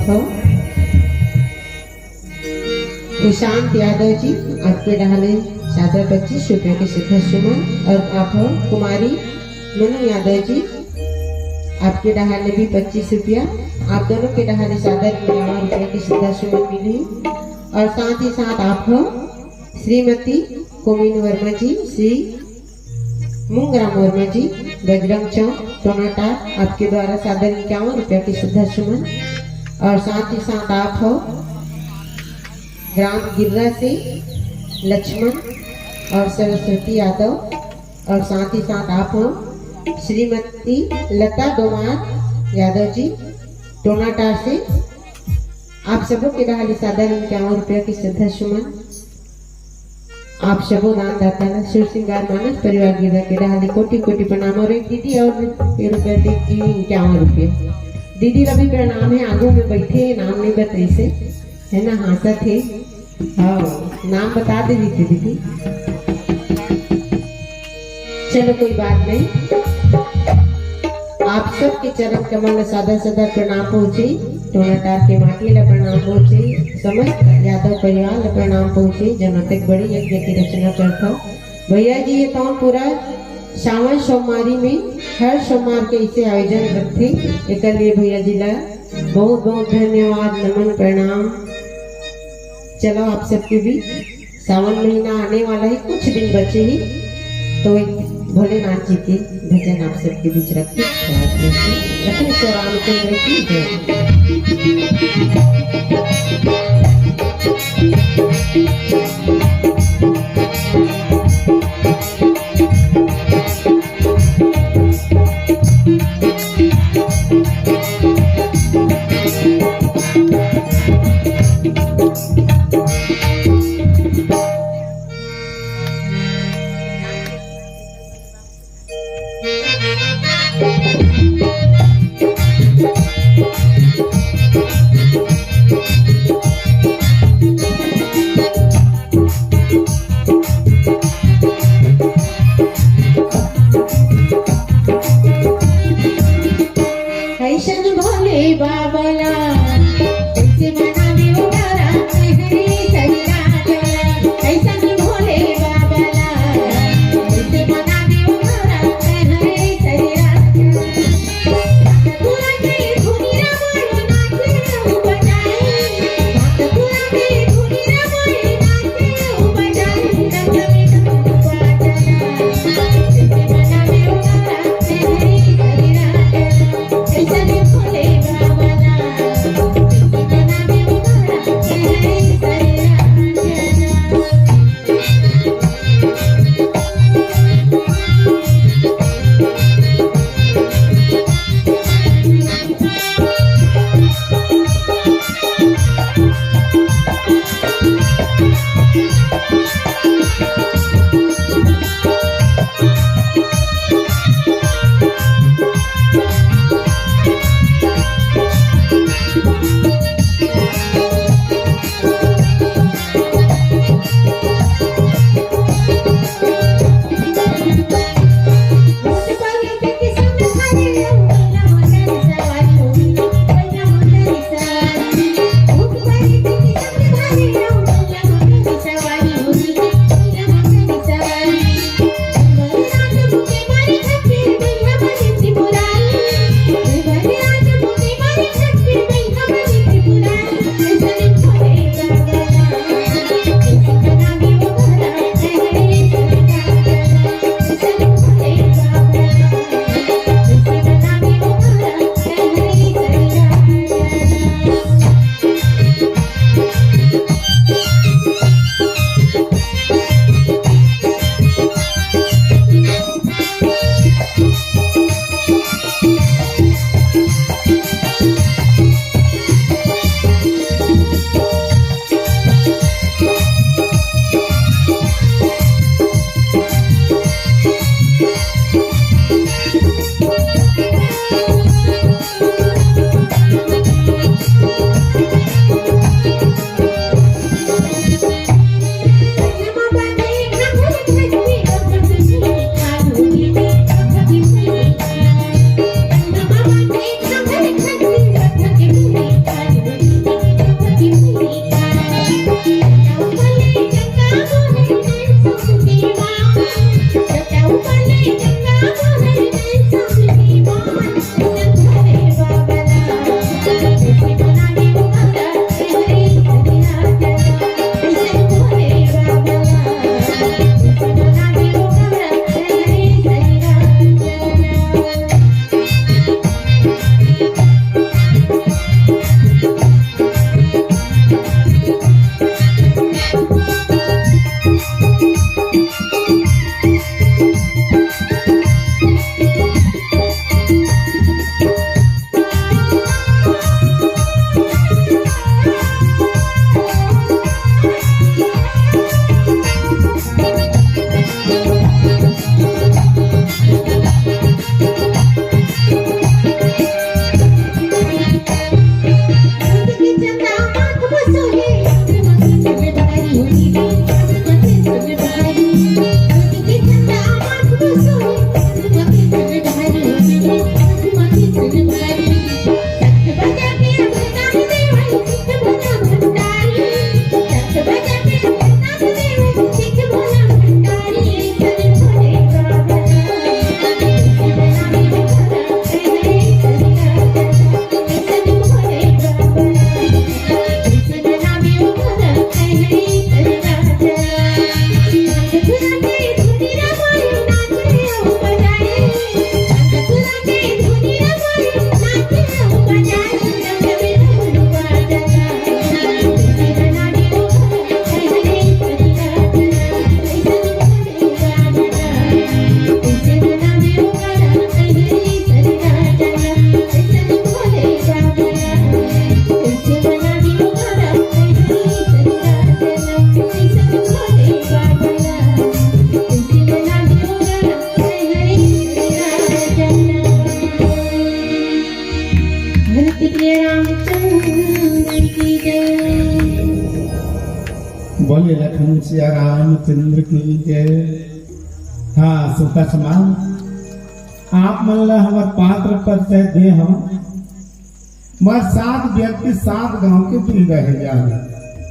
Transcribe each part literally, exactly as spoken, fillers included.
हो। सुशांत यादव जी, आपके डहाले सादर पच्चीस रुपया के श्रद्धा सुमन। और आप हो कुमारी मनु यादव जी, आपके डहाले भी पच्चीस रुपया। आप दोनों के डहाले सादर इक्यावन रुपया के श्रद्धा सुमन मिली। और साथ ही साथ आप हो श्रीमती कोमिन वर्मा जी, श्री मुंगराम वर्मा जी, बजरंग चौक, टोनाटार, आपके द्वारा सादर इक्यावन रुपया की श्रद्धा सुमन। और साथ ही साथ आप हो ग्राम गिर्रा से लक्ष्मण और सरस्वती यादव, और साथ ही साथ आप हो श्रीमती लता डोमार यादव जी, टोनाटार से। आप सबों के डहाले सादर इक्यावन रुपया की श्रद्धा सुमन। आप सबो दानदाता ला सुर सिंगार मानस परिवार गिर्रा के डहाले कोटि कोटि प्रणाम। और एक दीदी और ये रुपया दे के इक्यावन रुपया। दीदी ला भी प्रणाम है, आगू में बैठे, नाम नहीं बताइसे, है ना, हाँसत है। हाँ, नाम बता दे दीदी, दीदी। चलो, कोई बात नहीं। आप सबके चरण कमल ला सदा सदा प्रणाम पहुँचे, टोनाटार के माटी ला प्रणाम पहुँचे, समस्त यादव परिवार ला प्रणाम पहुँचे, जन अतेक बड़ी यज्ञ की रचना करत हव। भैया जी, ये तौन पूरा सावन सोमवारी में हर सोमवार के इसे आयोजन रखथे, एकर लिए भैया जी ला बहुत बहुत धन्यवाद, नमन, प्रणाम। चलो, आप सबके बीच सावन महीना आने वाला है, कुछ दिन बचे ही, तो एक भोलेनाथ जी के भजन आप सबके बीच रखते हैं। लखन श्री रामचंद्र की जय। ऐसन भोले बाबा ला कैसे मनावे ओ नवरात हरे सैया चला। ऐसन भोले बाबा ला कैसे मनावे ओ नवरात हरे सैया चला। पूरा के धुनी रमाई नाचे ओ बजाई। पूरा के धुनी रमाई नाचे ओ बजाई। बोले लखन सिया रामचंद्र की जय। हाँ, श्रोता समाज, आप मन ला हमर पात्र परिचय दे हंव। मैं सात व्यक्ति, सात गांव के भी रह जाए।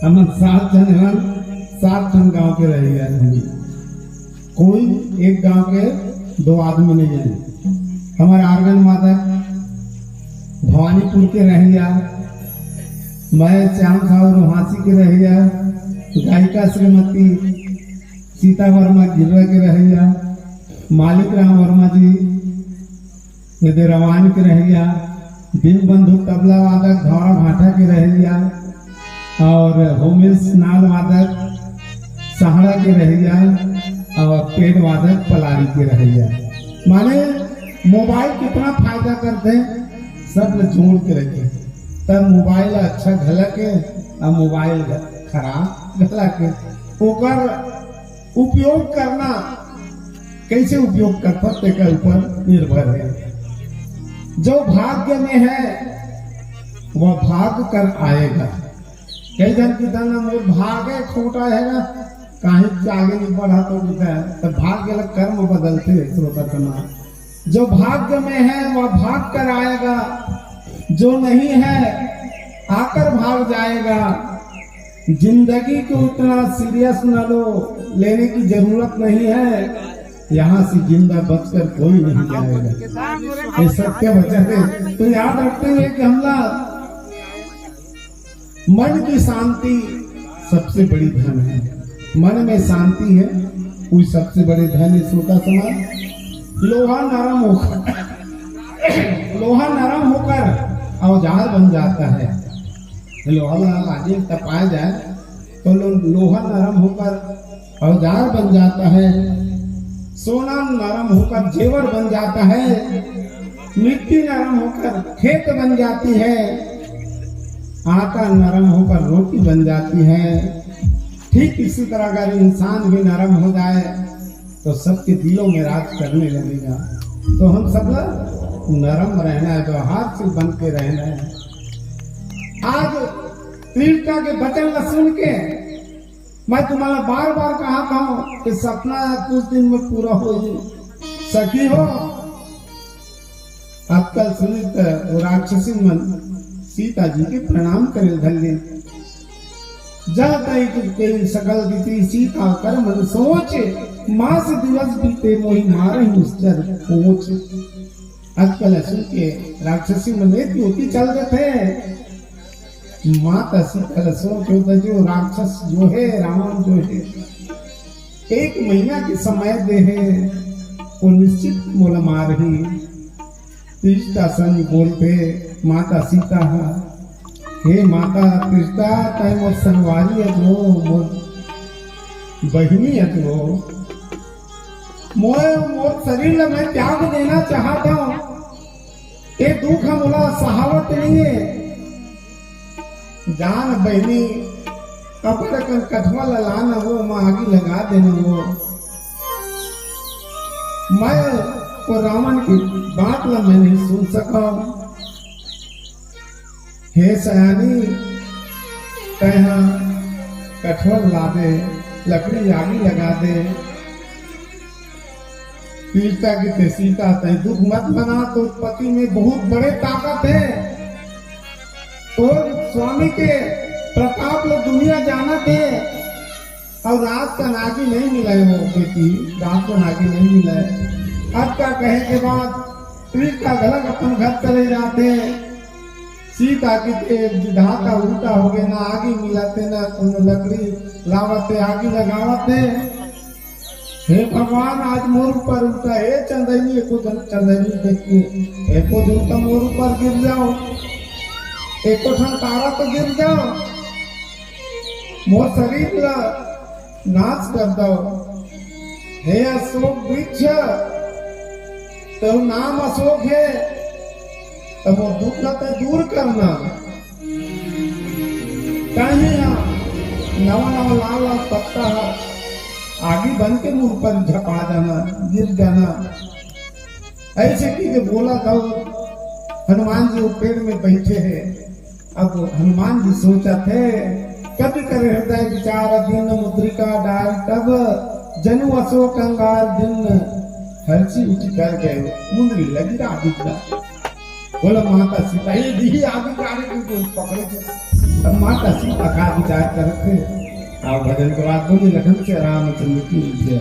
हमन सात झन हन, सात झन गांव के रह जाए। कोई एक गांव के दो आदमी नहीं है। हमर आर्गन वादक भवानीपुर के रहिया, मैं श्याम साहू रोहासी के रहिया, गायिका श्रीमती सीता वर्मा गिर्रा के रहिया, मालिक राम वर्मा जी ये दे रवान के रहिया, दीन बंधु तबला वादक धौरा भाटा के रहिया, और होमेश नाल वादक सहाड़ा के रहिया, और पेड़ वादक पलारी के रहिया। माने मोबाइल कितना फायदा करते हैं, सब ल जोड़ के रखे। तब मोबाइल अच्छा घला के, अब मोबाइल खराब घला के। ओकर उपयोग करना, कैसे उपयोग करता, तेकर ऊपर निर्भर है। जो भाग्य में है, वह भाग कर आएगा। कई झन किथन ना, मोर भागे खोटा है ना, कहीं से आगे नहीं बढ़ा तो किथन, तो भाग्य ला कर्म बदलते हैं, श्रोता समाज। जो भाग्य में है, वह भाग कर आएगा, जो नहीं है, आकर भाग जाएगा। जिंदगी को इतना सीरियस न लो, लेने की जरूरत नहीं है। यहाँ से जिंदा बचकर कोई नहीं जाएगा, ये सत्य वचन है। तो याद रखते हुए कि हमला मन की शांति सबसे बड़ी धन है, मन में शांति है, कोई सबसे बड़े धन है। श्रोता समाज, लोहा नरम होकर लोहा नरम होकर औजार बन जाता है। लोहा ला आगे तपाया जाए तो लो, लोहा नरम होकर औजार बन जाता है, सोना नरम होकर जेवर बन जाता है, मिट्टी नरम होकर खेत बन जाती है, आटा नरम होकर रोटी बन जाती है। ठीक इसी तरह अगर इंसान भी नरम हो जाए तो सबके दिलों में राज करने लगेगा। तो हम सब ला नरम रहना है, व्यवहार से बन के रहना है। आज तीर्था के वचन ला सुन के मैं तुम्हारा बार बार कहा था कि सपना कुछ दिन में पूरा हो ही सकी हो। आजकल सुनित वो राक्षसी मन सीता जी के प्रणाम करे धरली। जल तई के सकल रीति सीता कर मन सोच, मास दिवस बीते मोहि मारहि निश्चर कोच। आजकल सुन के राक्षसी मन एक होती चल देते हैं। माता सीता ला सोच होता जो राक्षस जो है, रावण जो है, एक महीना के समय दे है, वो निश्चित मोला मारही। तीर्था संग बोलते माता सीता हा, हे माता तीर्था, तय मोर संगवारी अच हो, मोर बहिनी अच हो। मोर, मोर शरीर ला मैं त्याग देना चाहत हूँ। ये दुख मोला सहावत नहीं है। जान बहिनी, अपन कठवा ला लाना हो, मैं आगी लगा देना हो। मैं वो रावण की बात ला मैं नहीं सुन सका। हे सयानी, तैहा कठवा ला दे, लकड़ी आगी लगा दे। सीता की थे, सीता तय दुख मत मना, तो पति में बहुत बड़े ताकत है। तो स्वामी के प्रताप ला दुनिया जानत है। और रात का नागी नहीं मिला है वो बेटी, रात का नागी नहीं मिला है। अब का कहे के बाद तीर्था घलक अपन घर चले जाते हैं। सीता की थे विधाता उल्टा हो गए, ना आगी मिलाते, ना कोनो लकड़ी लावते, आगी लगावते। हे भगवान, आज मोर ऊपर उल्टा, हे चंदैनी, एको झन चंदैनी देख के, एको झन तो मोर ऊपर गिर जाओ, एको ठन तारा तो गिर जाओ, मोर शरीर ला नाश कर दो। हे अशोक वृक्ष, तो नाम अशोक है, तो मोर दुख ला तो दूर करना। कहीं ना नवा नवा लाल लाल पत्ता हा आगी बन के मोर ऊपर झपा जाना, गिर जाना। ऐसे की के बोला था वो, हनुमान जी वो पेड़ में बैठे हैं। अब हनुमान जी सोचत हे, कपि कर हृदय विचार दीन, मुद्रिका डारि तब जनु अशोक अंगार दिन। हरषि उठि कर गए मुनि लगी राधिका। बोला माता सीता, ये दिही आगे जाने को कोई पकड़े थे। तब माता सीता का विचार करते। आप भजन के बाद बोले लखन से रामचंद्र की जय।